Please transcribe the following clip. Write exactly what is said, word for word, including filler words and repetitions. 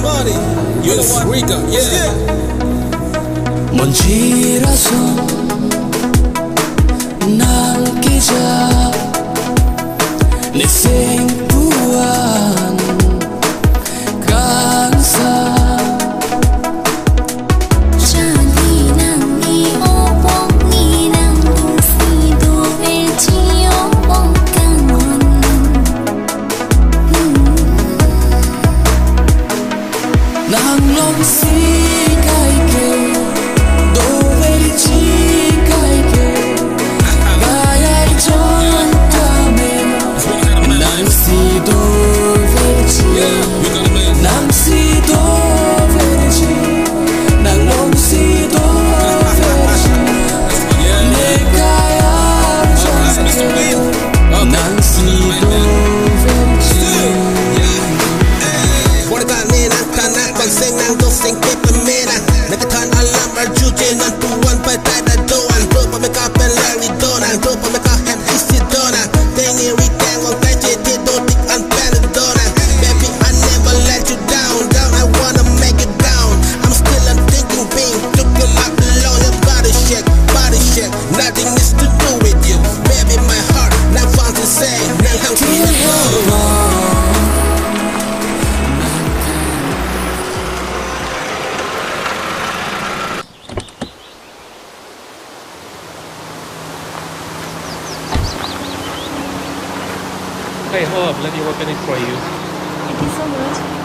Money. Yes, Rika. Yeah. Monjir ason nang keja neseng puan kangsa. Jadi nangli obok ni nangdungsi doverji obok kangon. Nang longsi kaike, doverji kaike, gaya jon tame, nangsi doverji, nangsi doverji, nang longsi doverji, ne gaya jon tame, nangsi doverji. Bonita ne nangthan nangpangseng nangdoseng pe pamena. Nangkethan alam arjuje nangpuan pai tai ta do-an. Do pame kapen lari dona. Do pame kahem isi dona. Tengi ri teng wang tai je te do tik an pen dona. Baby, I never let you down, down. I wanna make you down. I'm still a thinking being. Took you up along your body shake, body shake. Nothing is to do with you. Baby, my heart, now found to say, now how to Hey, hold up. Let me open it for you. Thank you so much.